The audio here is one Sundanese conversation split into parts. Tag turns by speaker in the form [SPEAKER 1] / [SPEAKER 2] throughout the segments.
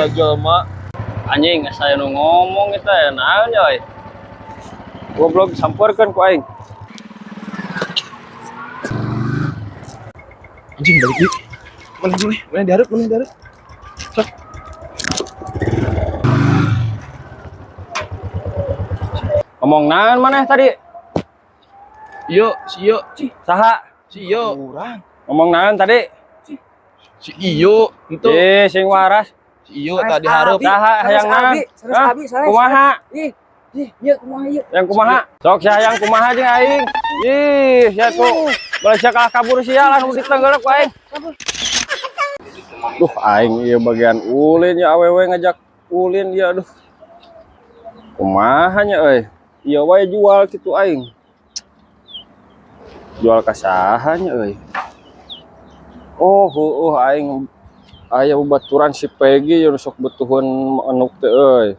[SPEAKER 1] Sia jelema.
[SPEAKER 2] Anjing, saya nu ngomong itu ya naon ya euy. Goblok samperkeun ku aing.
[SPEAKER 1] Anjing balik deui. Mana mana mana dihareup, mana dihareup. Sok.
[SPEAKER 2] Ngomong naon maneh tadi?
[SPEAKER 1] Iyo, si Iyo, si
[SPEAKER 2] Saha?
[SPEAKER 1] si Iyo. Urang.
[SPEAKER 2] Ngomong naon tadi?
[SPEAKER 1] Si Iyo, itu
[SPEAKER 2] Ih, sing waras.
[SPEAKER 1] si Iyo tadi hareup.
[SPEAKER 2] Saha hayang naon? Hah? Kumaha?
[SPEAKER 3] Ih, ih, ieu kumaha ieu?
[SPEAKER 2] Yang kumaha? Sok sia hayang kumaha jeung aing? Ih, sia tuh. Malaysia kalah kabur sia lah nu ditenggelek ku aing. Duh, aing ieu bagian ulin ya awewe ngajak ulin ya aduh. Kumaha nya euy? Ieu wae jual kitu aing. Jual ka saha nya euy? Oh, heueuh aing aya baturan si Peggy nu sok butuheun manuk teh euy.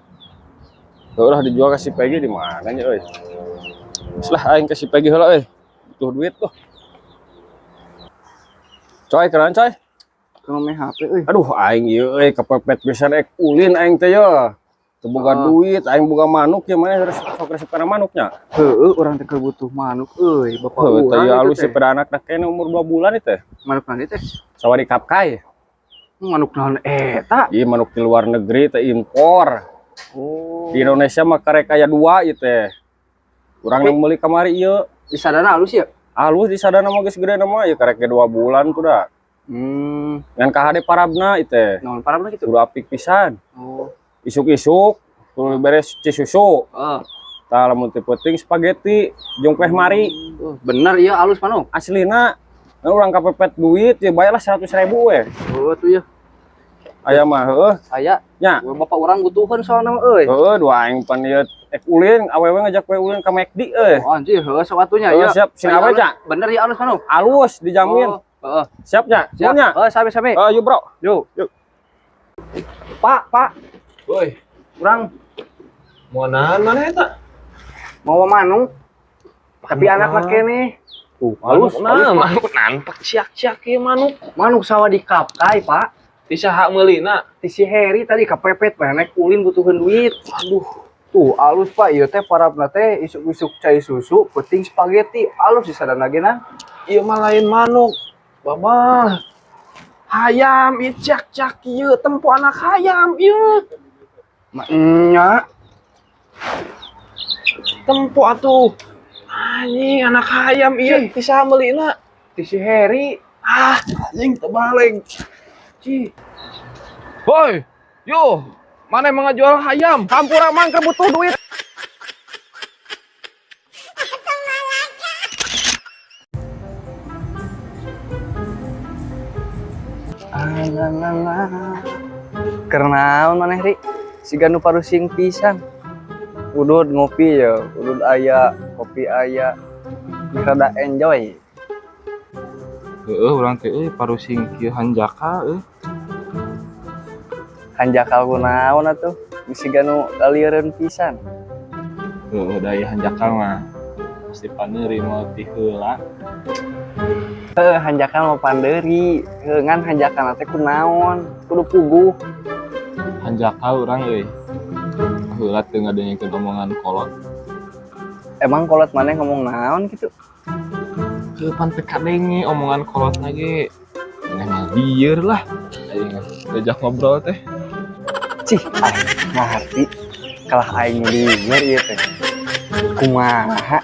[SPEAKER 2] Heueuh lah dijual ka si Peggy di mana nya euy? Geus lah aing ka si Peggy heula euy. Butuh duit tuh. Coy, keren coy.
[SPEAKER 3] Kumaha meh HP euy.
[SPEAKER 2] Aduh aing ieu euy kepepet pisan ek ulin aing teh ye. Teu boga duit, aing boga manuk ya maneh harus sok resep kana manuknya.
[SPEAKER 3] Heueuh, urang teh keur butuh manuk euy, bapak
[SPEAKER 2] Heuh, teh
[SPEAKER 3] urang
[SPEAKER 2] ieu
[SPEAKER 3] itu
[SPEAKER 2] alus
[SPEAKER 3] teh.
[SPEAKER 2] pada anak kene umur 2 bulan itu teh.
[SPEAKER 3] Manuk naon teh?
[SPEAKER 2] Sawadee kapkai.
[SPEAKER 3] Manuk naon eta?
[SPEAKER 2] Ieu manuk di luar negeri teh impor.
[SPEAKER 3] Oh.
[SPEAKER 2] Di Indonesia mah karek aya 2 ieu teh. Urang yang meuli kamari ieu.
[SPEAKER 3] Di sadana alus ya?
[SPEAKER 2] Alus di sadana mah geus gede mah ieu karek ge 2 bulan tuh da. Ngan kahade parabna ieu teh.
[SPEAKER 3] Naon parabna kitu?
[SPEAKER 2] Kudu apik pisan.
[SPEAKER 3] Oh.
[SPEAKER 2] Isuk-isuk kudu beres ci susu.
[SPEAKER 3] Heeh.
[SPEAKER 2] Tah lamun teu peuting spaghetti jeung kue mari.
[SPEAKER 3] Bener ieu alus manuk.
[SPEAKER 2] Aslina nah, urang kapepet duit ya bayarlah 100.000 we.
[SPEAKER 3] Heueuh tuh ya.
[SPEAKER 2] Aya mah heueuh
[SPEAKER 3] Aya.
[SPEAKER 2] Nya.
[SPEAKER 3] Bapak urang butuheun soalna mah euy.
[SPEAKER 2] Heueuh dua aing pan ieu ek ulin awewe ngajak we ulin ka McD euy.
[SPEAKER 3] Oh, anjir, heueuh sawatunya
[SPEAKER 2] Heueuh,
[SPEAKER 3] ieu.
[SPEAKER 2] siap. Sing awe,
[SPEAKER 3] Alus.
[SPEAKER 2] Cak.
[SPEAKER 3] Bener ieu alus manuk.
[SPEAKER 2] Alus dijamin.
[SPEAKER 3] Oh, heeh.
[SPEAKER 2] Siap nya?
[SPEAKER 3] Siap.
[SPEAKER 2] Siap nya?
[SPEAKER 3] Heueuh, sami-sami.
[SPEAKER 2] Heuh, yuk bro.
[SPEAKER 3] Yuk.
[SPEAKER 2] Yuk.
[SPEAKER 3] Pak, Pak,
[SPEAKER 1] Woi,
[SPEAKER 3] urang
[SPEAKER 1] mau naon mana eta?
[SPEAKER 3] mau manuk. Tapi anak laki nih.
[SPEAKER 2] Tuh, alus,
[SPEAKER 1] Manuk
[SPEAKER 2] alus.
[SPEAKER 1] nah, manuk nampak ciak-ciak ieu manuk.
[SPEAKER 3] Manuk sawah di kapkai, Pak.
[SPEAKER 1] Ti saha meulina?
[SPEAKER 3] Ti si Heri tadi kepepet naik ulin butuheun duit.
[SPEAKER 1] Aduh,
[SPEAKER 3] Tuh, alus Pak, ieu teh parabna teh isuk-isuk cai susu, peuting spaghetti, alus di sadana ge na.
[SPEAKER 1] ieu mah lain manuk. Babah. Hayam ieu ciak-ciak ieu tempo anak hayam ieu.
[SPEAKER 3] Nya,
[SPEAKER 1] Tempo atuh. Anjing anak hayam ieu ti saha meulina?
[SPEAKER 3] ti si Heri.
[SPEAKER 1] Ah, anjing terbalik.
[SPEAKER 3] Cih,
[SPEAKER 1] Woi, yo, mana emang ngajual hayam?
[SPEAKER 2] Hampura mang keur butuh duit.
[SPEAKER 3] Alalala. Kernaon maneh Ri? Siga nu parusing pisan. Udud ngopi ya, udud aya, kopi aya. Rada enjoy.
[SPEAKER 1] Heeh, urang teh euy parusing kieu hanjaka euy.
[SPEAKER 3] Hanjakal kunaon atuh? Siga nu laliereun pisan.
[SPEAKER 1] Heeh, da ieu hanjakal mah pasti paneuri mau ti heula.
[SPEAKER 3] Heuh, hanjakal mah pandeuri. Heuh, ngan hanjakal teh kunaon? Kudu puguh.
[SPEAKER 1] Hanjakal urang euy. Heula teu ngadengekeun omongan kolot.
[SPEAKER 3] Emang kolot maneh ngomong naon gitu?
[SPEAKER 1] Heuh, pan teu kadenge omongan kolot na ge. Maneh mah lieur lah. Aing diajak ngobrol teh.
[SPEAKER 3] Cih, ah, ngarti. Kalah aing lieur ieu teh. Kumaha?